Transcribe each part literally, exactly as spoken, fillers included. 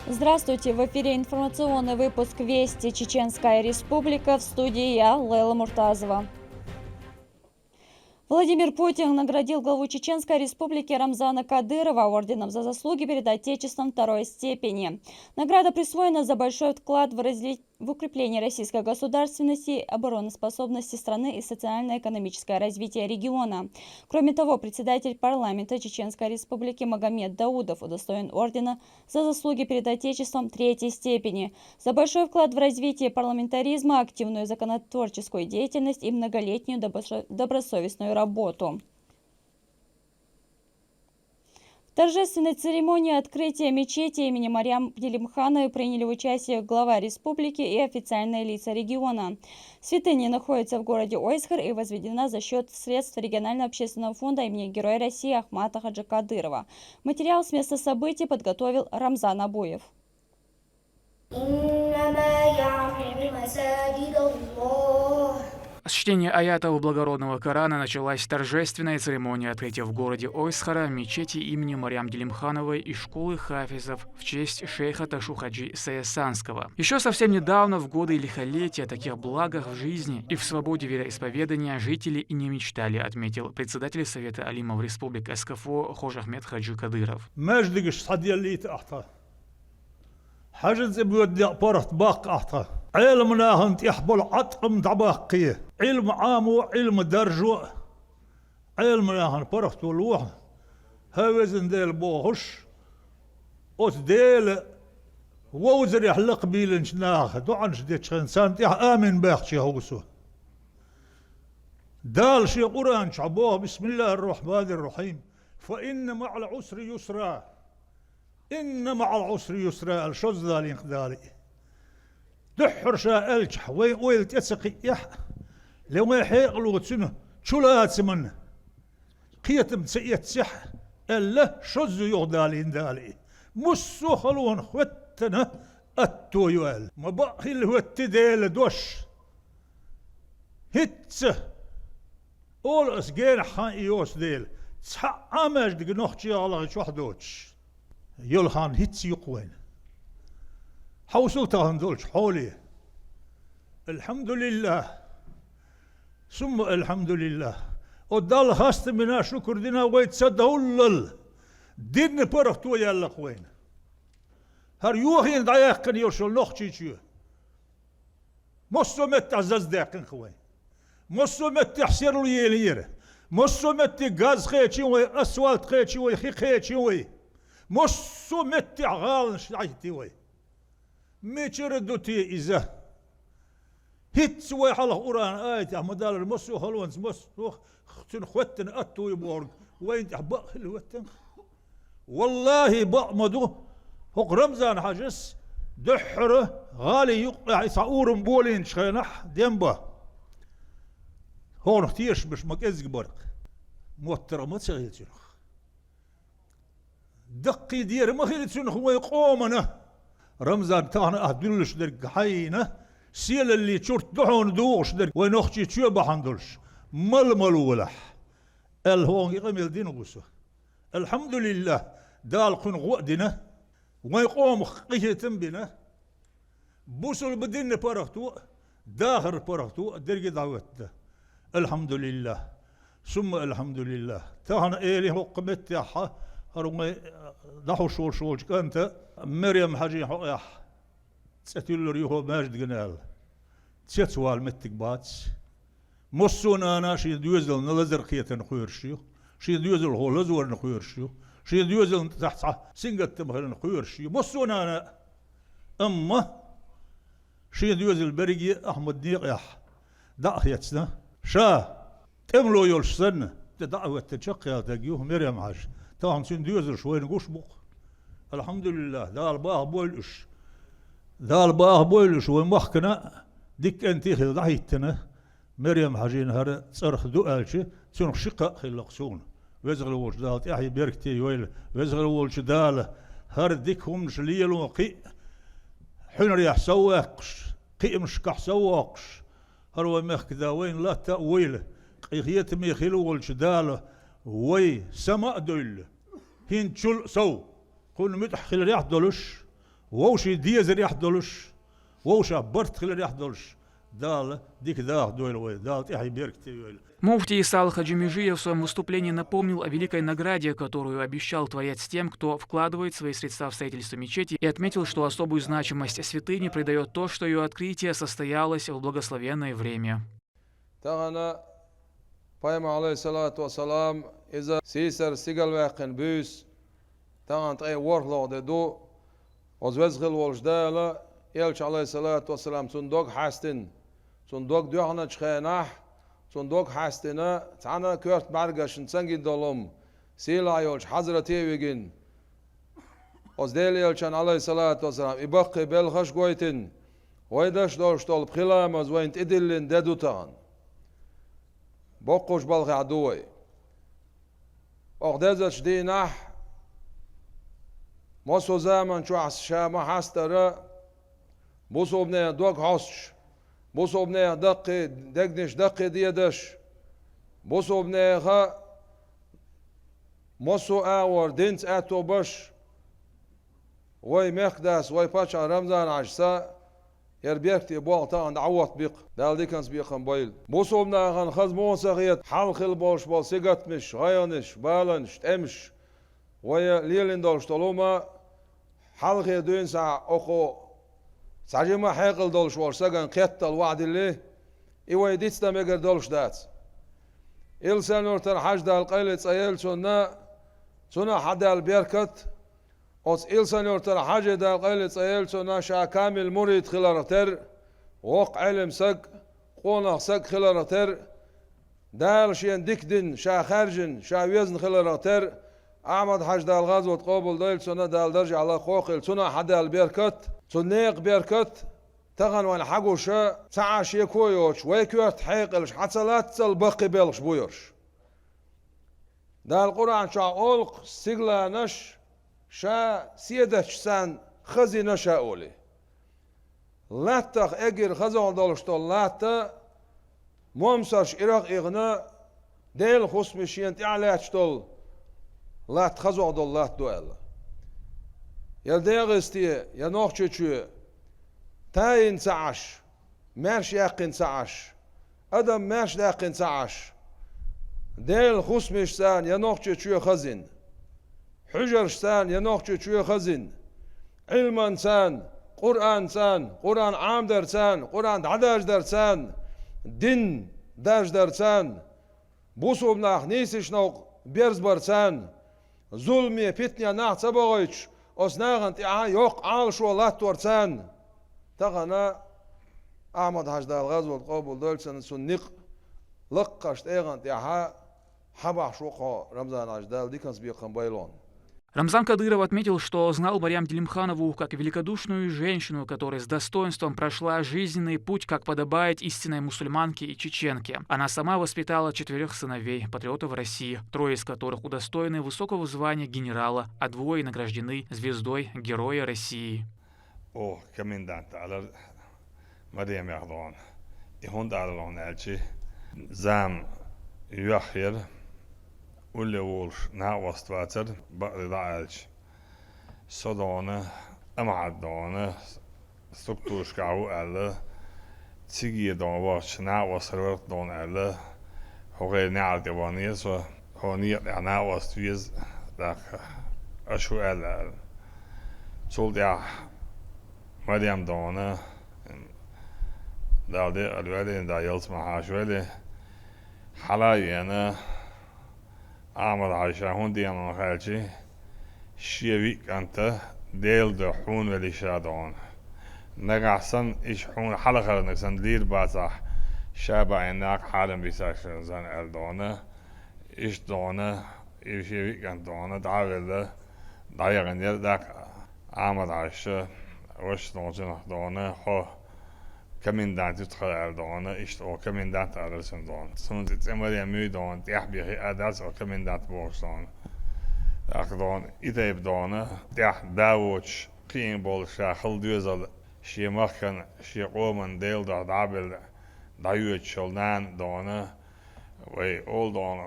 Здравствуйте! В эфире информационный выпуск «Вести. Чеченская Республика». В студии я, Лейла Муртазова. Владимир Путин наградил главу Чеченской Республики Рамзана Кадырова орденом «За заслуги перед Отечеством» второй степени. Награда присвоена за большой вклад в, разли- в укрепление российской государственности, обороноспособности страны и социально-экономическое развитие региона. Кроме того, председатель парламента Чеченской Республики Магомед Даудов удостоен ордена «За заслуги перед Отечеством» третьей степени, за большой вклад в развитие парламентаризма, активную законотворческую деятельность и многолетнюю добросо- добросовестную работу. В торжественной церемонии открытия мечети имени Марьям Делимхановой приняли участие глава республики и официальные лица региона. Святыня находится в городе Ойсхар и возведена за счет средств регионального общественного фонда имени Героя России Ахмата Хаджи Кадырова. Материал с места событий подготовил Рамзан Абуев. إنما يعمر مساجد الله С чтения аятов благородного Корана началась торжественная церемония открытия в городе Ойсхара мечети имени Марьям Делимхановой и школы хафизов в честь шейха Ташу Хаджи Саясанского. Еще совсем недавно, в годы лихолетия, о таких благах в жизни и в свободе вероисповедания жители и не мечтали, отметил председатель Совета алимов республик СКФО Хож Ахмед Хаджи Кадыров. Маьждигаш схьаделлийта ахьа тха. Хьажа цӀи боьдда паргӀат баккха ахьа тха. Ӏелам нахана тӀехь болу Ӏаткъам дӀабаккхий. Ӏилма Ӏамо, Ӏилма даржо. Ӏелам нахана паргӀато лохьа. ХӀа, везан Дела бохуш, оцу Дела вовзарехь лакхабийлинчу наха доӀанаш дечхьана царна тӀехь амин баьхчи хьовсо. Дала шен Къуръан чохь боху: «Бисмиллахир-рахманир-рахим. Фа инна маӀал Ӏусри юсра». «Инна маӀал Ӏусри юсра», аьлла, шозза далийна Дала и. Дуьххьара ша аьллачохь, вайн ойла тӀе ца кхиъехь а, ле вайн хьекъало цуьнан чулацаман кхетам ца эццехь а, аьлла, шозза юха далийна Дала и. Массо а халонах хӀоьттина атто ю аьлла. Ма бакъ хилла хӀоьттий Делан дош. ХӀинцца, олу ас, генахь хан и йоцу дела, цхьа а маьждиг нохчийн гӀалгӀай чохь доцуш йолу хан хӀинцца ю-кх вайна. Хьовсал тахана долчу хьоле. Алхьамдулиллах. Сумма алхьамдулиллах. О Далла хастам бина, шукур дина вай ца довллал, динна паргӀато яьлла-кх вайна. ХӀара йохийна дӀаяьккхина йолуш йолу Нохчийчоь. Массо а меттехь заздаьккхина-кх вай. Массо а меттехь серло елийра. Массо а метте газ кхечи вай, асфальт кхечи вай, хи кхечи вай. Массо а меттехь гӀаланаш дӀахӀитти вай. Мичара ду те иза? ХӀинцца вай хьалха Къуръан аятехь ма-даллара, массо а халонца, массо а цуьнан хӀоьттина атто ю бохург вайна тӀехь бакъ хилла хӀоьттина-кх. Валлахи, бакъ ма ду, хӀокху Рамзан-Хьаьжас дуьххьара гӀалин юккъехь и цхьа урам болийначу хенахь дем бан. ХӀокхунах тешаш берш ма кӀезиг бара-кх. МоттаргӀа ма ца хилла цуьнах. Даккхий дера ма хилла цуьнах вайн къомана. Рамзан, тахана ахь дуьллуш дерг хьайна, сийлаллин чурт ду хьуна дугӀуш дерг вайн Нохчийчоь бахьана долуш, мала-мала волахь, аьлла, хӀокхунга и къамел дина гу со. Алхьамдулиллах, Дала кхуьнан гӀо а дина, вайн къомах къинхетам а бина. Бусулба динна паргӀато а, дахаран паргӀато а дерриге а дӀахӀоьттина. Алхьамдулиллах. Сумма алхьамдулиллах. Тахана элира хӀокху меттехь хӀара вайн дӀахьуш волуш волчу кӀанта, Мерем-Хьаьжин хьокъехь цӀе туьллур ю хӀокху маьждигана аьлла. Цецвала меттиг бац. Массо а нана шен доьзална лазар кхетарна кхоьруш ю, шен доьзалхо лазорна кхоьруш ю, шен доьзална тӀехь цхьа сингаттам хиларна кхоьруш ю. Массо а нана а. Амма шен доьзал берриге а Ахьмадан некъехь дӀа а хецна, ша тӀемало йолуш санна, тӀе дӀа а хӀоьттина чекхъяьлла стаг ю Мерем-Хьаьжа. Тахана цуьнан доьзалш вайна гуш бу-кх. Алхьамдулиллах, Дала бахабойла уьш. Дала бахабойла уьш, вайн махкана а дика кӀентий хилла дӀахӀиттина. Мерем-Хьаьжин хӀара цӀарах ду аьлча, цунах ши кхаъ хилла-кх суна. Веза Хилла волчу Дала тӀаьхье беркате йойла. Веза Хилла волчу Дала хӀара дика хӀуманаш лело кхин а хьуьнарехь совваьккхуш, кхиамашкахь соввоккхуш, хӀара вайн мехкан да вайна латта а войла. Къинхетаме хилла волчу Дала вай сама а девлла, хӀинцачул а сов, кхунна муьтӀахь хиларехь а долуш, Вовшийн дезарехь долуш, вовшах барт хиларехь долуш, Дала дика даха дойла вай, Дала тӀаьхье беркате йойла. Муфтий Иса аль-Хаджи Межиев в своём выступлении напомнил о великой награде, которую обещал Творец тем, кто вкладывает свои средства в строительство мечети, и отметил, что особую значимость святыни придаёт то, что её открытие состоялось в благословенное время. Тахана Пайхамар, Ӏалайхиссалату вассалам, иза сийсара стигала ваьккхина буьйса, тахана ткъе ворхӀалгӀа де ду. Оцу веза хилла волчу Дала, элча, Ӏалайхиссалату вассалам, цунна дог хьаьстина, цунна дог доьхначу хенахь, цунна дог хьаьстина, цхьана а коьрта бӀаьргашна ца гина долу хӀума, сийлахь йолчу хьазрате а вигина, оцу Делан элчанна, Ӏалайхиссалату вассалам, и баккхий белхаш а гойтина, вай деш долуш долу пхи ламаз вайна тӀедиллина де ду тахана. Боккхачу балхехь ду вай. Оха дезачу дийнахь, массо а заман чохь ша ма хьастара, бусалбанехан дог хьостуш, бусалбанехан даккхий, дегнаш даккхий дедаш, бусалбанехан массо а агӀор динца аьтто беш, вай мехкадас, вай паччахь Рамзан-Хьаьжас, хӀара беркате болх тахана дӀахӀотта бекъа, Дала диканца бекхам бойла. Бусалба нахана хаза муха ца хета, хьалха хилла болуш болу сингаттамаш, гӀайгӀанаш, баланаш, тӀемаш, вай лелийна долуш долу хӀума, хьалхе дуьйна схьа окху цхьа жима хьекъал долуш волу стагана кхеттал ваьхьадилли, и вай дицдан мегар долуш дац. Илсхан-Юьртара Хьаьжа, Дала къайле цӀа йойла цунна, цунах хьадаьлла беркат, оцу Илсхан-Юьртара Хьаьжа, Дала къайле цӀа йойла цунна, ша камил мурид хиларх терра, воккха Ӏелам саг, къонах саг хиларх терра, Дала шена дика дина, ша хаьржина, ша везна хиларх терра, Ахьмад-Хьаьжа, Дала гӀазот къобалдойла цунна, Дала даржехь лакхахь хила, цунах хьадаьлла беркат, цу некъа беркат, тахана вайна хьагуш, цхьа а шеко а йоцуш, вай коьрта хьекъалш хьа ца латтал баккхий белхаш бу ерш. Дала Къуръан чохь олу-кх, стигланаш ша седачу царна хазийна ша олий. Латтах эггара хазахь долуш долу латта, момсарш ирах а ихна, Делан хӀусамаш шена тӀехь лаьтташ долу латта хазахь долу латта ду аьлла. Я ДегӀасте, я Нохчийчоь тайина ца Ӏаш, маьрша яьккхина ца Ӏаш, адам маьрша даьккхина ца Ӏаш, Делан хӀусамаш царна я Нохчийчоь хазийна, хьуьжарш царна я Нохчийчоь хазийна, Ӏилман царна, Къуръан царна, Къуръан Ӏамадар царна, Къуръан дӀадаждар царна, дин даждар царна, бусулба нах нийсачу новкъа берзабар царна, зуламе, питане нах ца бохуьйтуш, оцу нахана тӀехь йоккха Ӏалашо латтор царна. Тахана Ахьмад-Хьаьжа, Дала гӀазот къобалдойла цунна, цунна некъ лакхарчу тӀегӀан тӀехь хьабахьаш ву-кх хьо, Рамзан-Хьаьжа, Дала диканца бекхам бойла хьуна. Рамзан Кадыров отметил, что знал Марьям Делимханову как великодушную женщину, которая с достоинством прошла жизненный путь, как подобает истинной мусульманке и чеченке. Она сама воспитала четверых сыновей, патриотов России, трое из которых удостоены высокого звания генерала, а двое награждены звездой Героя России. Оха комендант алар Марьямех дона. И хӀунда алар хьуна аьлча, зама йоьхна яра, улле волуш накъост вацара, бакъдерг дӀа аьлча. Со дона, Амхьад дона, структурашкахь ву аьлла, цига дона вахча накъостера вара-кх дона аьлла, хьо хӀара неӀар тӀе ваханера со, хьо некъа тӀехь накъост веза, тӀаккха аша ву аьлла аьлла. Цул тӀаьхьа Марьям дона, Дала декъала вели, Дала ялсамане хьаша вели, хьала а веана, Ахьмад-Хьаьжа, ша хӀунда деана хьуна аьлча, шен виъ кӀант Делан дуьхьа хьуна велира ша дона. Нагахь санна иштта хьуна хьалхарниг санна лийр бацахь, ша баьхкина нах хьарам бисахь санна аьлла дона. Иштта дона, и шен виъ кӀант дона, дӀа а велла, дӀаяханера. ТӀаккха Ахьмад-Хьаьжас ваша дона, цунах дона, хьо комендант ю тхан аьлла дона, иштта оха комендант алара цунна дона. Цунна цӀе Марьям ю дона, тӀехь бен хиъна дац оха комендант бохуш дона. ТӀаккха дона, и тайпа дона, тӀехь да воцуш, кхиъна болуш ша хала доьзал, шен махкан, шен къоман Делан дуьхьа дӀа а белла, дӀайоьдуш йолу нана дона, вай олу дона,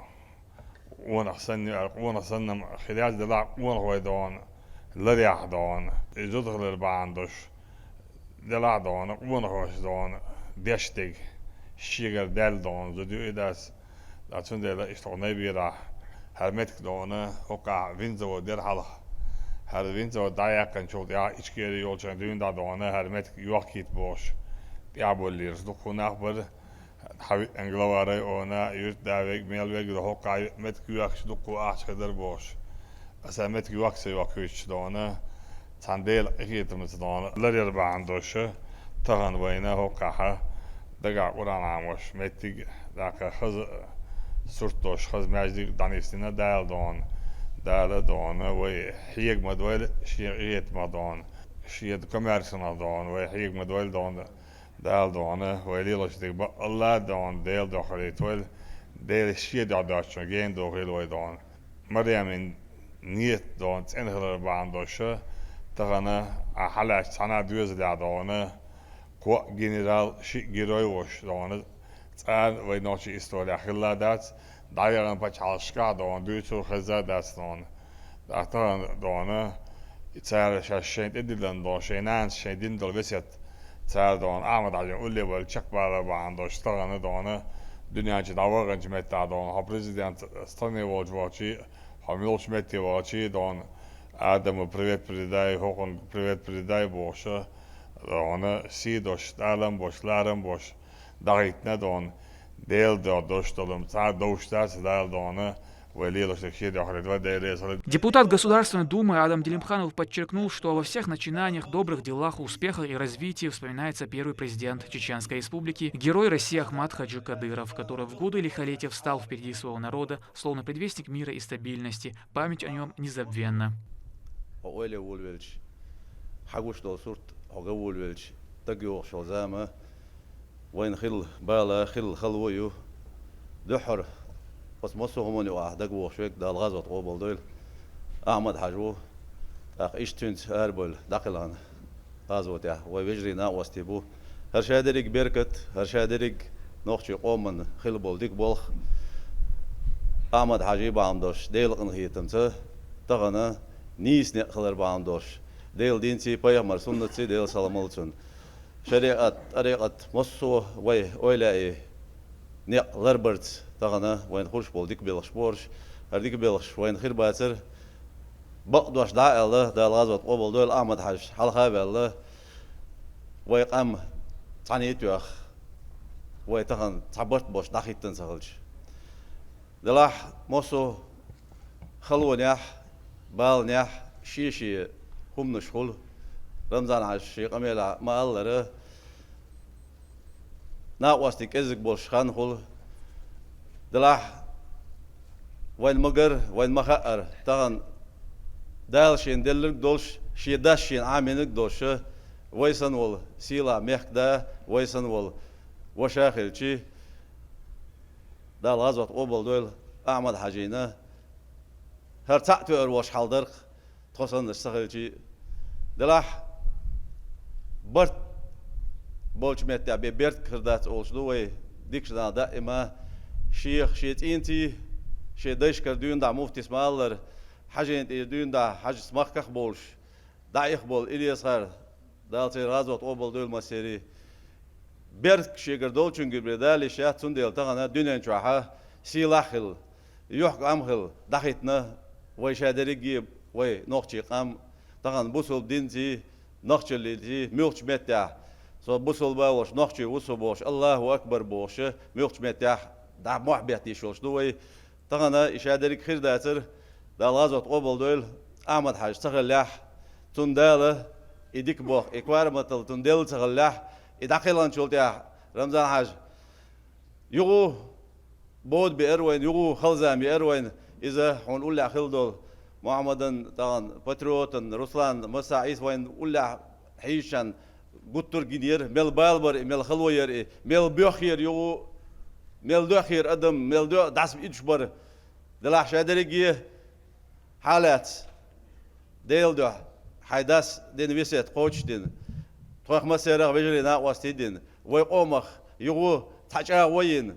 къонах санна ю аьлла, къонах санна-м хир яц, делахь а къонах вай дона, ларъяхь дона, и зуда хилар бахьана долуш, делахь дона, къонахоша дона, деш дерг шегара даьлла дона, зуда ю и дац. Ткъа цундела иштта хьо Найберахь, хӀара меттиг дона, хӀокхахь винзавод дера хьалха. ХӀара винзавод дӀаяьккхинчул тӀаьхьа Ичкери йолчун дуьйна дӀа дона, хӀара меттиг йохкийта бохуш, тӀаьхьаболлераш дуккха нах бара. Хьан виъ глава района, юьртда вег, мел вег ду хӀокхахь меттиг йохкуш дуккха ахча хир дара бохуш. Аса меттиг йохка ца йохкуьйтуш дона, цхьана Делан къинхетамца дона, ларъяр бахьана долуш, тахана вайна хӀокхахь дагахь Къуръан Ӏамош меттиг, тӀаккха хаза сурт долуш, хаза маьждиг дӀанисдина Дала дона. Дала дона, вай хьега ма дойла, шен къинхетамах дона, шен комаьршанах дона, вай хьега ма дойла дона. Дала дона, вай лелош дерг бакъалла дона, Дела дуьхьа хилийтойла, Дела шен дуьхьа доцчун гена дохийла вай дона. Марьямин нийят дона, цӀена хилар бахьана долуш, тахана а хьалаьцча цхьана а доьзалехь дона, кхоъ генерал, шиъ герой волуш дона, цкъа а вай нохчийн исторехь хилла дац, дӀаваьгӀна пачхьалкхашкахь дона, дуьйцур хезна а дац дона. ТӀаккха тахана дона, и цара шаьш шайна тӀедиллина дона, шайн нанас шайн дина долу весет, цара дона, Ахьмад-Хьаьжин улле валла чекхбалар бахьана долуш тахана дона, дуьнен чу дӀаваханчу меттехь дона, хьо президент страны волчу вахчий, хьо муьлхачу метте вахчий дона, Адаму привет передай, хӀокхунга привет передай бохуш, дона, сий долуш, тӀалам болуш, ларам болуш, дӀахӀиттина дона, Дела дуьхьа долуш долу цхьа а довш дац Дала дона, вай лелош дерг шен дуьхьа хилийта вай, Дела реза хуьлда. Депутат Государственной Думы Адам Делимханов подчеркнул, что во всех начинаниях, добрых делах, успехах и развитии вспоминается первый президент Чеченской Республики, герой России Ахмат Хаджи Кадыров, который в годы лихолетия встал впереди своего народа, словно предвестник мира и стабильности. Память о нём незабвенна. Хьо ойла волавелча, хьан гуш долу сурт хьо ган волавелча, дагайогӀуш йолу зама, вайна хилла бала, хилла хало ю. Дуьххьара оцу массо а хӀуманна юкъахь дагавогӀуш верг, Дала гӀазот къобалдойла, Ахьмад-Хьаьжа ву, тӀаккха иштта цуьнца арабевлла дӀакхелхина гӀазотехь вай вежарий, накъостий бу. ХӀара ша дерриг беркат, хӀара ша дерриг нохчийн къоманна хилла болу дика болх Ахьмад-Хьаьжин бахьана долуш, Делан къинхетамца, тахана нийса некъ хилар бахьана долуш, Делан динций, пайхамар суннатций, Делан салам хуьлда цунна, шариӀат, тӀарикъат, массо а вай ойла и некъ ларбарца тахана вайна хуьлуш болу дика белхаш бу хӀорш. ХӀара дика белхаш вайна хир бацара. Бакъдош дӀа а аьлла, Дала гӀазот къобалдойла, Ахьмад-Хьаьжа хьалха а ваьлла, вай къам цхьаьна а тоьхна, вай тахана цхьа барт болуш дӀахӀиттина ца хилча. Делахь массо а халонехь, баланехь шен-шен хӀуманаш хуьлу. Рамзан-Хьаьжас шен къамелехь ма-аллара, накъостий кӀезиг болуш хан хуьлу. Делахь вайна ма-гарра, вайна ма-хаъара, тахана Дала шена делларг а долуш, шен дас шена Ӏамийнарг а долуш, вай санна волу сийлахь мехкан да, вай санна волу ваша хилча, Дала гӀазот къобалдойла Ахьмад-Хьаьжина. ХӀара цхьаъ тоьар волуш хьал дара-кх, тхо саннарш ца хилча а. Делахь барт болчу меттехь бен беркат хир дац олуш ду вай, дикачу нахана даима шех, шен цӀийнций, шен дайшкара дуьйна дӀа муфтис ма-аллара, Хьаьжин тӀера дуьйна дӀа Хьаьжас махках а бовлуш, дӀаиха болу Илесхара, Дала церан гӀазот къобалдойла массеран. Беркат шегара долчуьнгара бен Дала йиш яц, цундела тахана дуьнен чохь сийлахь а хилла, юьхькӀам а хилла, дӀахӀиттина вай ша дерриге а, вай нохчийн къам, тахана бусалба динций, нохчаллиций, муьлххачу меттехь, со бусалба волуш, нохчи ву со бохуш, Аллаху акбар бохуш, муьлххачу меттехь дӀа мохь беттийш йолуш ду вай. Тахана и ша дерриг хир дацара, Дала гӀазот къобалдойла, Ахьмад-Хьаьжа ца хиллехь, цунна Дала и дика болх, и корматалла цунна делла ца хиллехь, и дӀакхелхинчул тӀаьхьа, Рамзан-Хьаьжа, юха бода беара вайна, юха халзам еара вайна, иза хьуна уллехь хилла долу Мухьаммадан, тахана Патриотан, Руслан, Маса, Ӏийса вайна уллехь хьийзачарна гуттар а гинера, мел бала бара и, мел хало яра и, мел боьххера юха, мел доьххера адам, мел доьххера дӀасма идуш бара. Делахь ша дерриге хьалаьцна, Делан дуьхьа, хьайн дас дина весет кхочушдина, тхох массерах вежарий, накъостий дина, вай къомах юха цхьа чӀагӀо йина,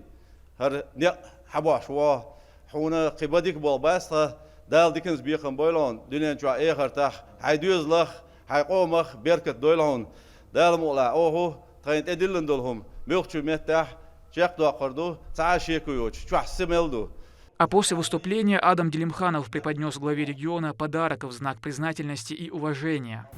хӀара некъ хьан бохьуш вогӀу, хьуна кхин бан дика болх бац тхан, Дала диканца бекхам бойла хьуна, дуьнен чохь, эхартахь, хьайн доьзалах, хьайн къомах беркат дойла хьуна. Дала мукъалахь, оха тхайна тӀедиллина долу хӀума муьлххачу меттехь чекхдоккхур ду, цхьа а шеко йоцуш, чохь са мел ду. А после выступления Адам Делимханов преподнёс главе региона подарок в знак признательности и уважения.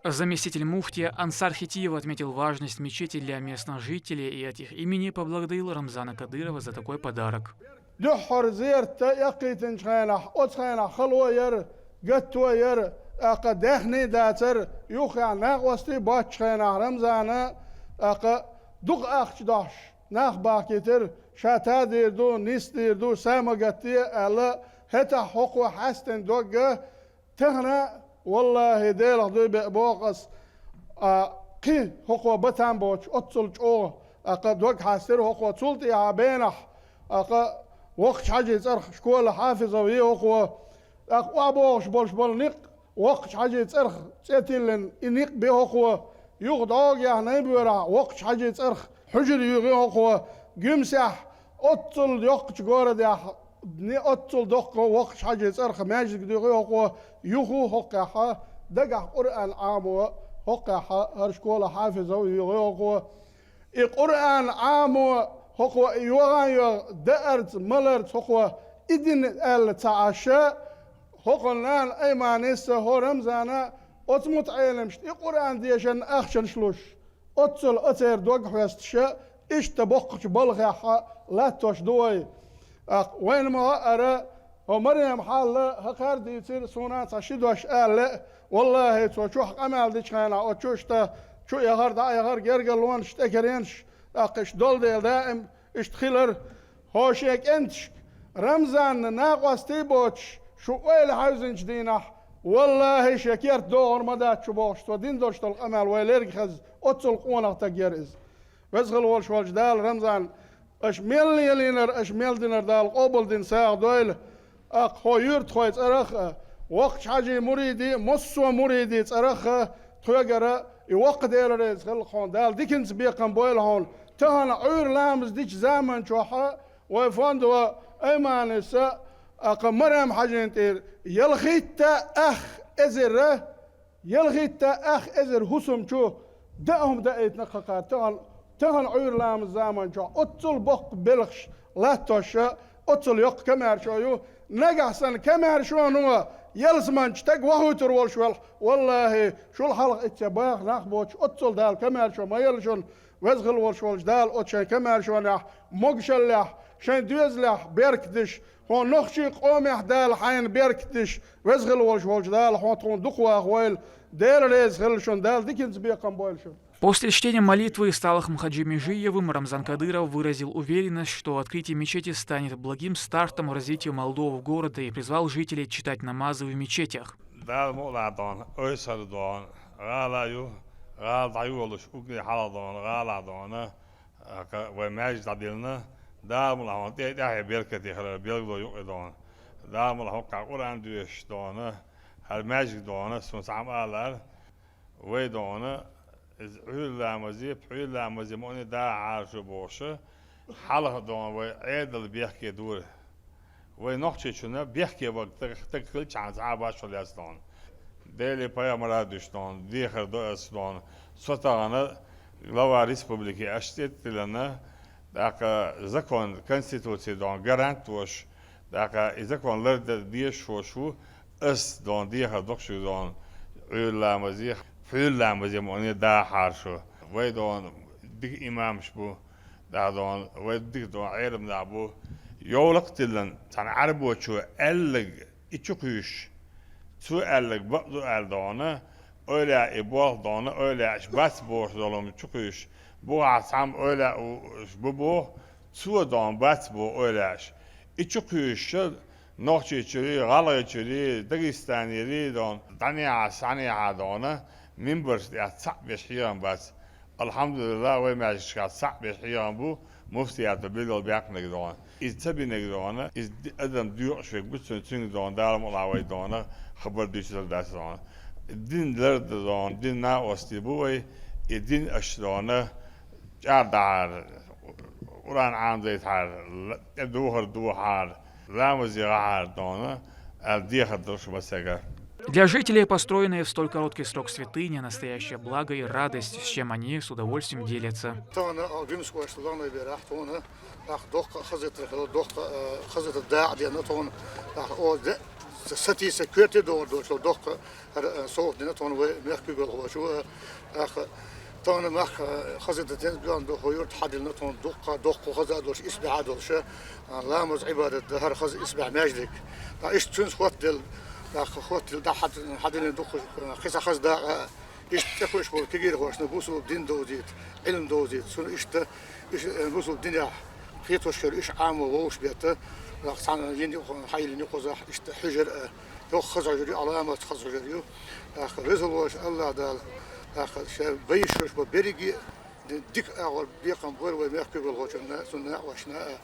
Заместитель муфтия Ансар Хитиев отметил важность мечети для местных жителей и от их имени поблагодарил Рамзана Кадырова за такой подарок. Дуьххьара зерат а эккхийтинчу хенахь, оцу хенахь хало яра, гатто яра, тӀаккха даьхний дацара, юххехь накъостий боцчу хенахь Рамзана, тӀаккха дукха ахча дохьуш нах бахкийтира, ша тадийр ду, нисдийр ду, са ма гатде аьлла, хӀетахь хӀокхо хьаьстина догга, тахана, валлахӀи, Делах дуй беа боху ас, а, кхин хӀокхо батам боцуш, оццул чӀогӀа, а, кха дог хьаьстира хӀокхо. Цул тӀаьхьа бенахь, а, кха воккхачу хьаьжин цӀарах школа хьафизов йи хӀокхо. ТӀаккха охьабогӀуш болуш болу некъ воккхачу хьаьжин цӀарах цӀе тиллина, и некъ би хӀокхо. Юха дӀогахь Найбоьрахь воккхачу хьаьжин цӀарах хьуьжар юьйхи хӀокхо. Гуьмсехь оццул йоккхачу городехь, не оццул доккха воккхачу хьаьжин цӀарах маьждиг дуьйхи хӀокхо. Юха хӀокхехь дагахь Къуръан Ӏамо, хӀокхехь хӀара школа хьафизов юьйхи хӀокхо. И Къуръан Ӏамо хӀокхо и йогӀан йогӀу даарца, маларца хӀокхо и дина аьлла ца Ӏаш, хӀокхуьнан нана Айманис а, хӀо Рамзана а оцу мутаӀеламашна и Къуръан дешарна ахчанаш луш, оццул а церан дог хьоьстуш, иштта боккхачу балхехь латтош ду вай. ТӀаккха вайна ма-хаъара, хӀо Марем хьалла хӀокхара дийцира суна цхьа ши дош ала лаьа. ВаллахӀи, цо чохь къамел дечу хенахь оцу чу иштта чу а яхара, дӀа а яхара, гергарлонаш, тӀекеренаш, тӀаккха иштта долу дела даим иштта хилар. ХӀо шен кӀенташка, Рамзанна накъостий боцуш, шу ойла хьаьвзинчу дийнахь, валлахӀи, шен керта догӀур ма дац шу бохуш, цо дина долуш долу къамел вай лерга хеза, оццул къонах стаг яра иза. Веза хила волуш волчу Дала, Рамзан, аша мел лелийнарг, аша мел динарг Дала къобалдина сагӀа дойла. ТӀаккха хӀо юьртахой цӀарах а, воккхачу хьаьжин муридийн, массо а муридийн цӀарах а, тхоьгара и воккха Дела реза хила хьуна, Дала диканца бекхам бойла хьуна. Тахана Ӏуьйра ламаз дечу заман чохь а вай фондо Айманис а, а, кха Марем хьаьжин тӀера ялхитта ах эзар а, ялхитта ах эзар хӀусам чу даа хӀума даийтина кхакха. Тахана, тахана Ӏуьйра ламаз заман чохь оццул боккха белхаш латтош а, оццул йоккха комаьршо ю. Нагахь санна комаьршоно ялсаманчу стаг вохуьйтур волуш велахь, валлахӀи, шул хьалха ицце баха нах боцуш, оццул Дала комаьршо ма елла шуна. Веза хила волуш волчу Дала оцу шайн комаьршонехь, могушаллехь, шайн доьзалехь беркат деш, хьуна нохчийн къомехь Дала хьайна беркат деш, веза хила волуш волчу Дала хьуна тхуна дукха ваха войла. Дела реза хила шуна, Дала диканца бекхам бойла шуна. После чтения молитвы Сталахом Хаджи-Межиевым Рамзан Кадыров выразил уверенность, что открытие мечети станет благим стартом в развитии молодого города, и призвал жителей читать намазы в мечетях. Дала мукъалахь дона, ойсар дона, гӀала ю, гӀала дӀайолуш угги хьалха дона, гӀалахь дона, а, кха вай маьждиг дӀадиллина, Дала мукъалахь хьуна тӀе а тӀаьхье беркате хилар билгало ю и дона. Дала мукъалахь хӀокхахь Къуръан доьшуш дона, хӀара маьждиг дона, суна цхьамма а алара, вай дона, иза Ӏуьйра ламазе, пхьуьйра ламазе мукъане дахьара шу бохуш, хьалха дона вай Ӏедал бехке дора. Вай нохчийчунна бехке ваг таг-, таг хилчахьана цхьа а башхо лаьцна дона. Деле пайхамара дуьйш дона, дехар до ас дона. Со тахана глава республики аша тӀе а тиллина, тӀаккха закон, конституци дона гарант а волуш, тӀаккха и закон ларда дезаш волуш ву, ас дона дехар доккхуш дона, Ӏуьйра ламазе, пхьуьйра ламазе мукъане дахьара шу. Вай дона дика имамаш бу, дахьа дона, вай дика дона Ӏелам нах бу. Йовлакх а тиллина, цхьана Ӏарбочо аьлларг и чу кхуьйсуш, цо аьлларг бакъ ду аьлла дона, ойла и болх дона, ойла аша бац бохуш долу хӀума чу кхуьйсуш, бухахь цхьамма ойла уьш бу боху, цо дона бац боху ойла аша. И чу кхуьйсуша, Нохчийчуьрий, ГӀалгӀайчуьрий, Дагестанерий дона, дӀанехьа, схьанехьа дона, мимбарш тӀехь цхьаъ беш хьехам бац. Алхьамдулиллах, вай маьждигашкахь цхьаъ беш хьехам бу, Муфтиято билгал баьккхинарг дона. Иза ца бинарг дона, иза ди-, адам доькъуш верг бу цунна, цуьнга дона, Дала мукъалахь вай дона, хабар дуьйцур дац дона. Дин ларда дона, дин накъостий бу вай, и дин аша дона, чӀагӀдахьара, Къуръан Ӏамадайтахьара, ла-, тӀедухар духьара, ламазе гӀахьара дона, аьлла дехар долуш масега. Для жителей построенные в столь короткий срок святыни — настоящее благо и радость, с чем они с удовольствием делятся. Тахана а Гимскошта логӀнай берахь, тахана тӀаккха доккха а хаза хилла, доккха а, хаза дакъа деана, тахана тӀаккха о де-, сатийса коьрте догӀур долчул доккха а, э, совгӀат дина тхуна вай мехкан куьйгалхочо, э, тӀаккха тхуна мах, э, хаза дан тенза боьгӀна ду, хӀу юрт хьадиллина тхуна дуккха, доккха хаза а долуш, исбаьхьа а долуш, э, ламаз, Ӏибадат дан хӀара хаза исбаьхьа маьждиг. ТӀаккха иштта цуьнца хоттаделла, тӀаккха хоттаделла, дӀа хьад-, хьадиллина дуккха, э, кхин цхьа хаза дакъа а, иштта тӀекхуьуш болу кегийрхошна бусулба дин довзийта, Ӏилма довзийта, цунна иштта, иштта, э, бусулба динехь кхетош хир, иштта Ӏамо вовшах бетта, тӀаккха цхьана йина юкъа, хьайиллина юкъазахь, иштта хьуьжар а, Йоккха хаза хьуьжар ю, Ӏаламат хаза хьуьжар ю. ТӀаккха везалоша АллахӀ Дала, тӀаккха ша байшуьш бан берриге а дика агӀор бекхам бойла вай мехкан куьйгалхочунна, цунна а, вайшна а.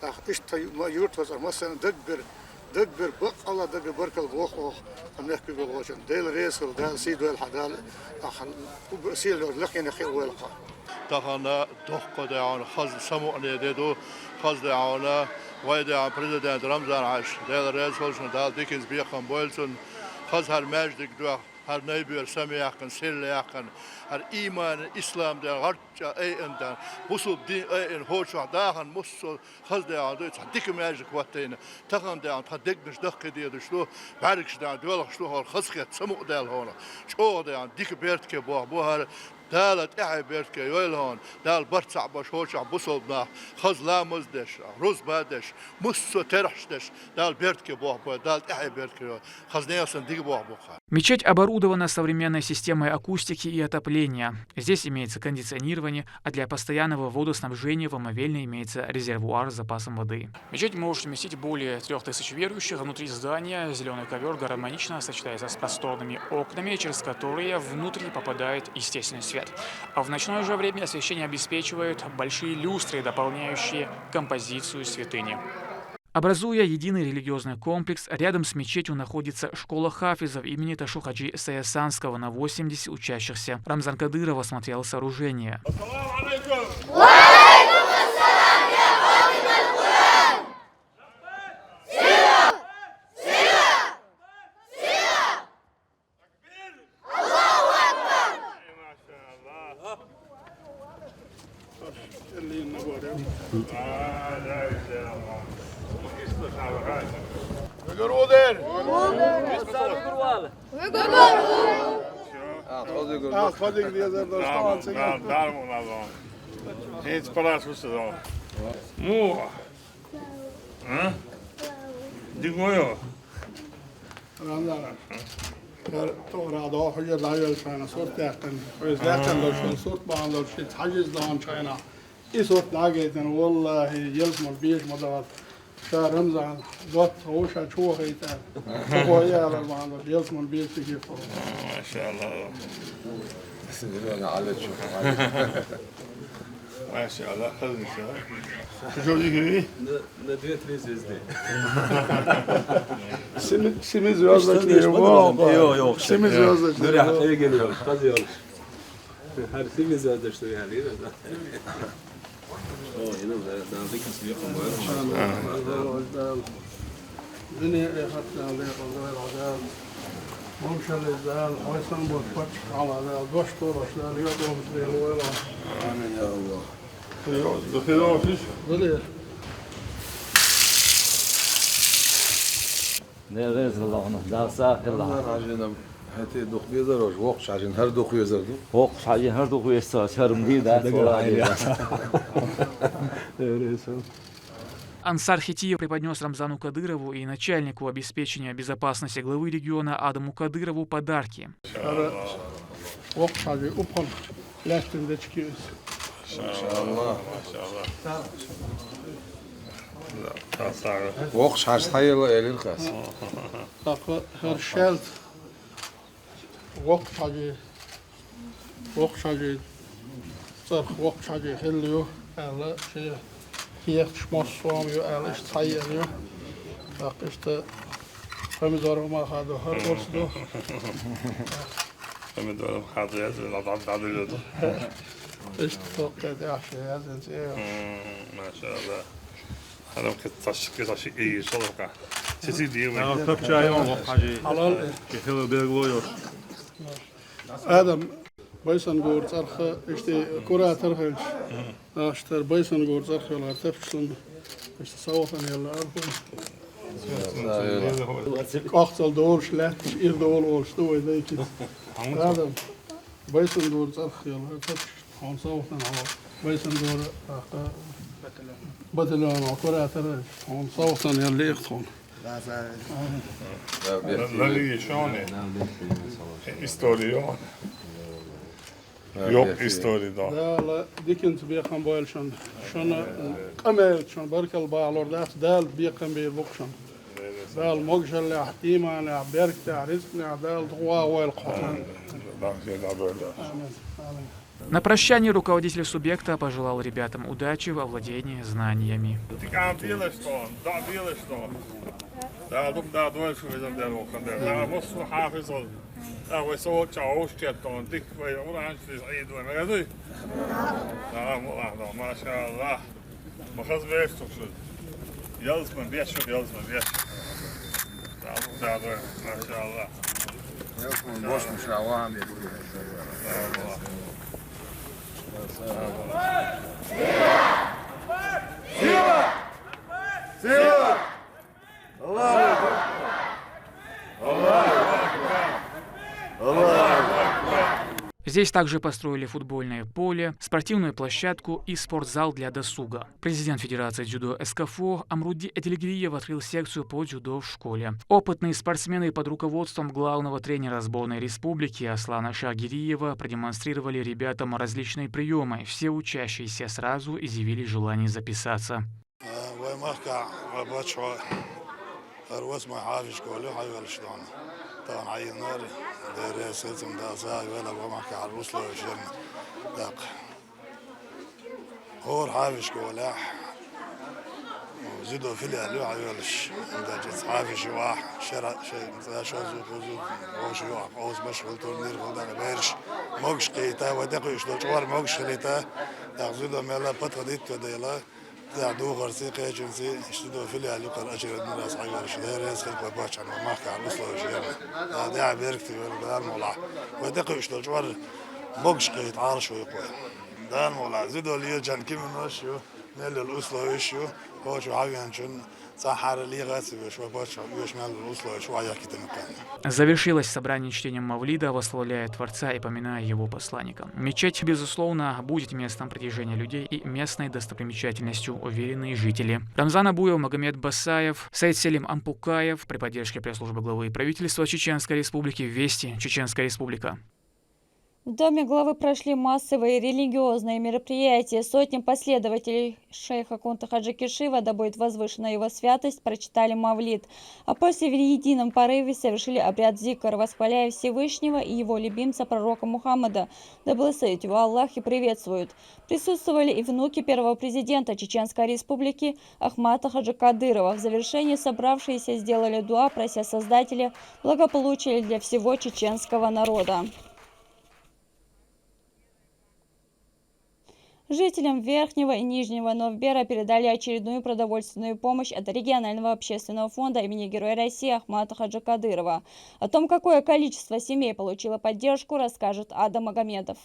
ТӀаккха иштта ма-, юьртахоша массарна дагбер, дагбер, баккъалла дагбер баркалла боху оха мехкан куьйгалхочунна. Дела реза хуьлда, Дала сий дойла хьан, Дала, тӀаккха, уггар а сийлахь лакхенах хир войла хьо. Тахана доккха а даьхьна хаза самукъане де ду, хаза а даьхьна вай даьхьна президент Рамзан-Хьаьжа, Дела реза хуьлда шуна, Дала диканца бекхам бойла цунна, хаза хӀара маьждиг доьхна, хӀара Найбера самаяьккхина, сирла яьккхина, хӀара ийман, ислам ден гӀарчча айина дан, бусулба дин айина, хӀокху чохь дахана муссо хаза а даьхьна ду, и цхьа дика маьждиг хӀоттайна, тахана а даьхьна тхан дегнаш дахкхий дезаш ду, бӀаьргаш а даьхьна доьлхуш ду, хӀара хазахетта самукъадаьлла хьуна, чӀогӀа а даьхьна дика беркате боху бу хӀара, Дала тӀаьхье беркате йойла хьуна, Дала барт цхьаъ беш, хӀокху чохь бусулба нах хаза ламаз деш, рузба деш, муссо терахьаш деш, Дала беркате боху бу, Дала тӀаьхье беркате йойла, хаза нехан санна дика боху бу-кх. Мечеть оборудована современной системой акустики и отопления. Здесь имеется кондиционирование, а для постоянного водоснабжения в омовельне имеется резервуар с запасом воды. Мечеть может вместить более трёх тысяч верующих. Внутри здания зелёный ковёр гармонично сочетается с просторными окнами, через которые внутрь попадает естественный свет. А в ночное же время освещение обеспечивают большие люстры, дополняющие композицию святыни. Образуя единый религиозный комплекс, рядом с мечетью находится школа хафизов имени Ташу-Хаджи Саясанского на восемьдесят учащихся. Рамзан Кадыров осмотрел сооружение. Муха? А? Дика вайо? Рамзан, хӀара тохара дохуьйра дӀайолчу хенахь сурт яьккхина. Вайша даьккхина долчу сурт бахьана долчу шица хьажа иза дохучу хенахь. И сурт дӀагайтина, валлахӀи, ялсаман безаш ма дац. Ша Рамзан, доцца ву ша чу вахийта. Цо ялар бахьана долчу ялсаман беза цига. Машалла. Машалла, хаза ша. Жо дигири? На, на две-три звезды. Семи-, семизвёздочный. Йо, йо. Семизвёздочный. Нур яхь тегел йо, хаза йо. Хьар семизвёздочный яхь, йо. О, йо, да, да, диканца бекхам бойла. Дуьне а, эхарт а Дала декъала дойла хьо, Дала. Вовшаллица Дала, хьо санна болчу паччахьна Дала, Дала дош толуш Дала, йо, догӀуш Дела войла. Амин, я АллахӀ. Дала. Дела реза хуьлда хьуна, Дала сагӀа хуьлда хьуна. Хьажина, хӀета дукха безар ваш, воккхачу хьажина хӀара дукха везар ду? Воккхачу хьажина хӀара дукха веза ца, хӀара ма дий, да, дагара хьайна. Дела реза хуьлда. Ансар Хитиев преподнёс Рамзану Кадырову и начальнику обеспечения безопасности главы региона Адаму Кадырову подарки. Ара воккхачу хьажи упхана лаьттина дечки иза. Машалла, машалла. Воккхачу хьажа схьаелла элира хас. ТӀаккха хӀара шаьлта воккхачу хьажи, воккхачу хьажи цӀарах воккхачу хьажи хилла ю аьлла, шен Кехаташ массо а ю аьлла, иштта цхьайеана ю. ТӀаккха иштта помидор ма хадо, хӀара орца ду. Помидор ма хадо, яз дӀа-, дӀа-, дӀадуьллу. Иштта тохкхе тӀехь ше яз ин цӀе. М, машалла. Хьарам кхет цаш, кхет цаш и шалха. Сиси дийма. Хьарам тапча йо, хьажи. Хьалал. Ке хила бегло йо. Адам, Байсангора цӀарах, иштта куратор хилча, аштар Байсангора цӀарах йолхар тапча цунна, иштта совгӀатана елла архун. Кохцал долаш лаьтташ, ир дола олуш ду вай дайчица. Адам, Байсангора цӀарах йолхар тапча, хьуна совгӀатана хьо, Байсангора, тӀаккха батальон куратор, хьуна совгӀатана елла их тхуна. Лали шоне. История. Йо, история, да. Дала диканца бекхам бойла шун. Шуна къамел шун баркал бахьалур дац, Дала бекхам бийр бу шун. Дала могашаллехь, иманехь, беркатехь, ризкънехь Дала дукха вагӀа войла кхо. Амин, амин. На прощание руководитель субъекта пожелал ребятам удачи в овладении знаниями. Дала дукха да дойла шу везан дер вокхан дер. Дала массо а хьафиз вол. Да вай со волча вовш четтон. Дик вай Къуръан чуьллиз Ӏийд вай. Мегадуй? Да, ма-, да, машаллах. Ма хаза веш цу шу. Ялсман беш шу, ялсман беш. Да, да, да, машаллах. Ялсман бош муша ван беш. Сила! Сила! Здесь также построили футбольное поле, спортивную площадку и спортзал для досуга. Президент Федерации дзюдо СКФО Амруди Эдельгириев открыл секцию по дзюдо в школе. Опытные спортсмены под руководством главного тренера сборной республики Аслана Шагириева продемонстрировали ребятам различные приемы. Все учащиеся сразу изъявили желание записаться. Вай махкахь, вай бачхьо, хӀара васмай хьафишка волу хьайвеллаш дона. Тахана хьайиннара, дера хецам да сагӀа велла вай махкахь хӀара условия шерна даккха. ХӀора хьафишка волехь, зидо филиал ю хьайвеллаш. Даьча хьафиш ю ахь, шера шайн цӀа шозу, кхузу, вовшу ю ахь, къовсамаш хила, турнир хила дара, бераш могаш кхийтта, вай тӀекхуьуш долчу вара могаш хилийта, тӀаккха зидо мелла патха дитто дела, Дехьа духарций, кхечуьнций, иштта ду филиал юкъара очередной раз хьайвеллаш, дера хеза хилла вай бачхьана вай махкахь условия шерна. Да, дехьа беркате велла, Дала мукъалахь. Вай тӀекхуьуш долчу вара могаш кхийта Ӏалашо юкъа вай. Дала мукъалахь, зидо лелачарна киманаш ю, мел йолу условияш ю, кхочу хьавеанчун цӀахь хьара легӀа а ца веш, вай бачхьана оьшу мел йолу условияш вай яхкитина кхаьнна. Завершилось собрание чтением Мавлида, восславляя Творца и поминая его посланника. Мечеть, безусловно, будет местом притяжения людей и местной достопримечательностью, уверены жители. Рамзан Абуев, Магомед Басаев, Саид Селим Ампукаев при поддержке пресс-службы главы и правительства Чеченской Республики. Вести, Чеченская Республика. В Доме главы прошли массовые религиозные мероприятия. Сотни последователей шейха Кунта Хаджи Кишиева, да будет возвышена его святость, прочитали мавлид, а после в едином порыве совершили обряд зикр, восхваляя Всевышнего и его любимца пророка Мухаммада, да благословит его Аллах, и приветствуют. Присутствовали и внуки первого президента Чеченской Республики Ахмата Хаджи Кадырова. В завершении собравшиеся сделали дуа, прося Создателя благополучия для всего чеченского народа. Жителям Верхнего и Нижнего Новбера передали очередную продовольственную помощь от регионального общественного фонда имени Героя России Ахмата Хаджи Кадырова. О том, какое количество семей получило поддержку, расскажет Адам Магомедов.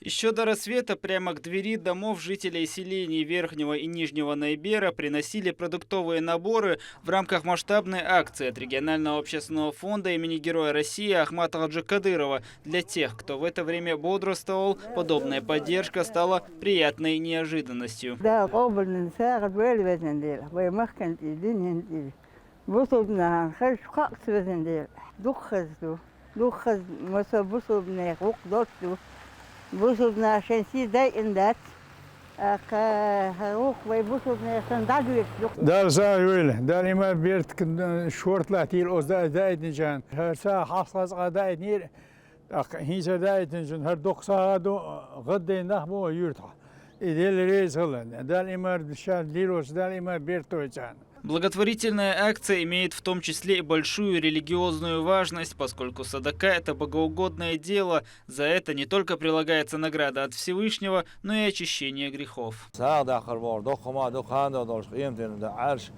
Ещё до рассвета прямо к двери домов жителей селений Верхнего и Нижнего Найбера приносили продуктовые наборы в рамках масштабной акции от регионального общественного фонда имени Героя России Ахмата Хаджи Кадырова. Для тех, кто в это время бодрствовал, подобная поддержка стала приятной неожиданностью. Да, къобалдина сагӀа вели везан дела, вай махкан тӀе, дин хӀинтӀе. Бусулбанан хезаш кхоъ ца везан дела, дукха хаза ду. Дукха хаза, масал бусулбанех вукх дош ду. Бусулбанан шайн сий дайина дац. ТӀаккха хӀара вукх вай бусулбанех санна дӀагойтуш ду. Дала сагӀа йойла, Дала иман беркат шорта латтийла оцу даийтинчарна. ХӀара сагӀа хьалха цкъа даийтинера, тӀаккха хӀинца даийтинчунна хӀара доккха сагӀа ду, гӀаддайна нах бу вай юьртахь. И Дела реза хилан. Дала иман ша лелош, Дала иман бертойчан. Благотворительная акция имеет в том числе и большую религиозную важность, поскольку садака — это богоугодное дело. За это не только прилагается награда от Всевышнего, но и очищение грехов. Сагӏа дахар вор, дохма, доханда долш, къемтин да арш,